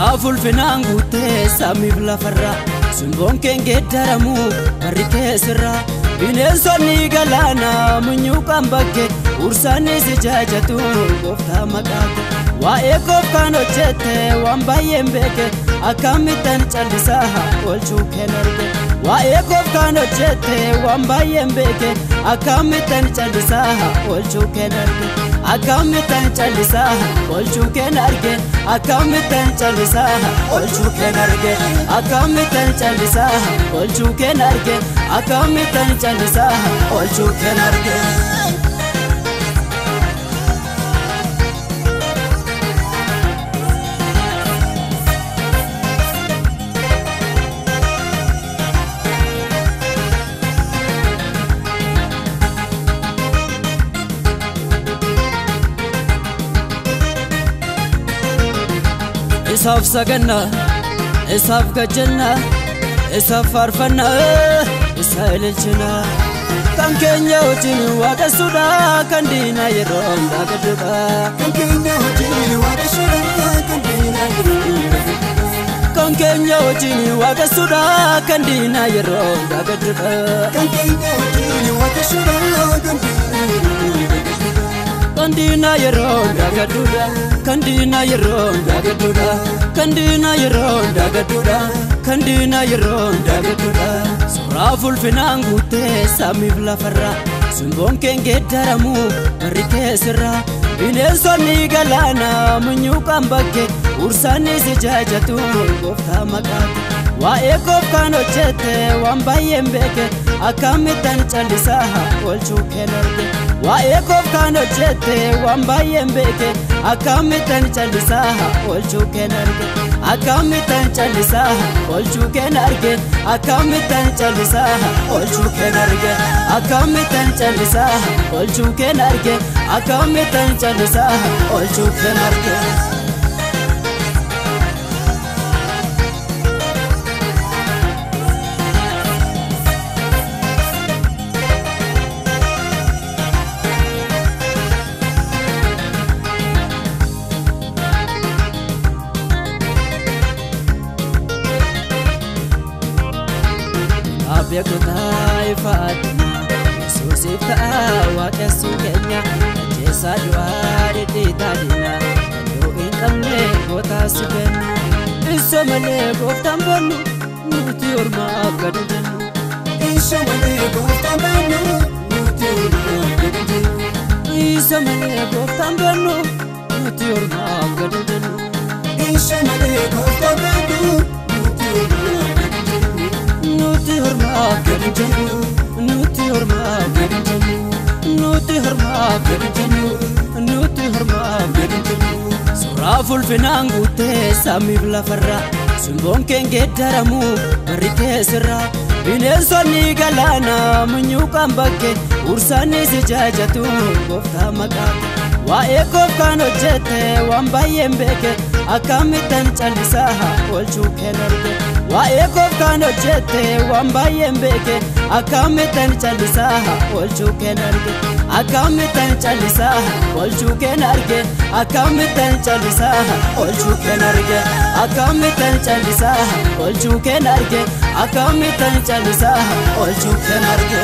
Suuraa fulfinaan guutee samiif lafarra simboon keen geeddaramu barri keessirra bineensonni galaanaa munyuuqaan bakke ursaanis jaajatu gooftaa maqaa waa'ee kooftaan hojjette waan baay'een beeke akkamittan callisaa oolchuu keen arge waa'ee kooftaan hojjette waan baay'een beeke akkamittan callisaa oolchuu keen arge akkamittan callisaa oolchuu keen arge akkamittan callisaa oolchuu keen arge akkamittan callisaa oolchuu keen arge akkamittan callisaa oolchuu keen arge. Isaaf saganna, isaaf gajanna, isaaf faarfanna, isa ililchina. Kan keenya wajjin waaqessuudha, kan diinaa yeroo hundaa gadduudha. Kan keenya wajjin waaqessuudha, kan diinaa yeroo hundaa gadduudha. Kan keenya wajjin waaqessuudha, kan diinaa yeroo hundaa gadduudha. Kan keenya wajjin waaqessuudha, kan diinaa yeroo hundaa gadduudha. Kan diinaa yeroo hundaa gadduudha. Kan diinaa yeroo hundaa gadduudha. Kan diinaa yeroo hundaa gadduudha. Kan diinaa yeroo hundaa gadduudha. Suuraa fulfinaan guutee samiif lafarra simboon keen geeddaramu barri keessirra bineensonni galaanaa munyuuqaan bakke ursaanis jaajatu gooftaa maqaa waa'ee kooftaan hojjette waan baay'een beeke akkamittan callisaa oolchuu keen arge waa'ee kooftaan hojjette waan baay'een beeke akkamittan callisaa oolchuu keen arge akkamittan callisaa oolchuu keen arge akkamittan callisaa oolchuu keen arge akkamittan callisaa oolchuu keen arge akkamittan callisaa oolchuu keen arge. Beekotaa ifa addunyaa Yesuusiif ta'a waaqessuu keenya ajjeesaa du'aa dhidhiitaa diinaa danda'u hin qabne gootaa si kennu isa malee gooftaan bannu nuti ormaaf gadi jennu. Isa malee gooftaan bannu nuti ormaaf gadi jennu. Isa malee gooftaan bannu nuti ormaaf gadi jennu. Isa malee gooftaan bannu nuti ormaaf gadi jennu. Nuti ormaaf gadi jennu. Nuti ormaaf gadi jennu. Nuti ormaaf gadi jennu. Nuti ormaaf gadi jennu. Suuraa fulfinaan guutee samiif lafarra simboon keen geeddaramu barri keessirra bineensonni galaanaa munyuuqaan bakke ursaanis jaajatu gooftaa maqaa waa'ee kooftaan hojjette waan baay'een beeke akkamittan callisaa oolchuu keen arge waa'ee kooftaan hojjette waan baay'een beeke akkamittan callisaa oolchuu keen arge akkamittan callisaa oolchuu keen arge akkamittan callisaa oolchuu keen arge akkamittan callisaa oolchuu keen arge akkamittan callisaa oolchuu keen arge.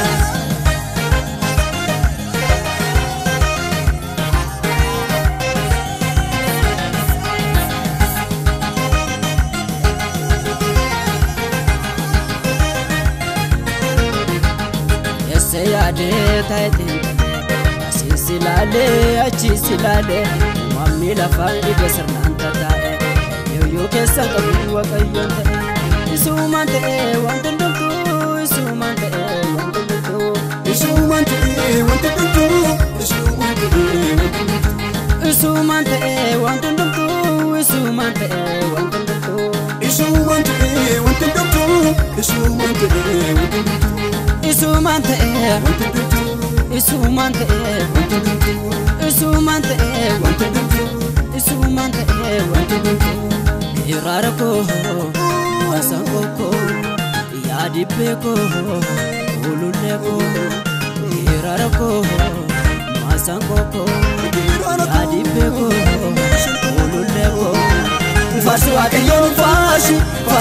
Yaadee taayitiin talee asiis ilaalee achiis ilaalee uumamni lafaan dhibe sirnaan tataa'e yooyyoo keessa qabu waaqayyoon ta'e isumaan ta'e wanti hundumtuu isumaan ta'e wanti hundumtuu Isumaan ta'e wanti hundumtuu isumaan ta'e wanti hundumtuu isumaan ta'e wanti hundumtuu isumaan ta'e wanti hundumtuu Isumaan ta'e wanti hundumtuu isumaan ta'e wanti hundumtuu Isumaan ta'e wanti hundumtuu isumaan ta'e wanti hundumtuu isumaan ta'e wanti hundumtuu isumaan ta'e wanti hundumtuu Kiraara koo maasaan koo yaadibbee koo ulullee koo kiraara koo maasaan koo yaadibbee koo ulullee koo Faarsi Waaqayyoon.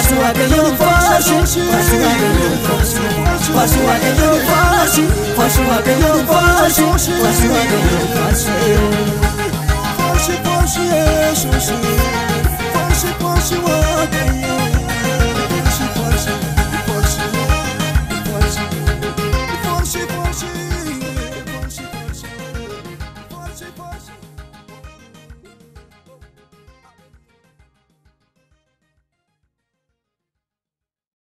Faarsi Waaqayyoon faarsi, faarsi Waaqayyoon faarsi, faarsi Waaqayyoon faarsi, faarsi Waaqayyoon faarsi, faarsi Waaqayyoon faarsi. Faarsi, faarsi Yesuus.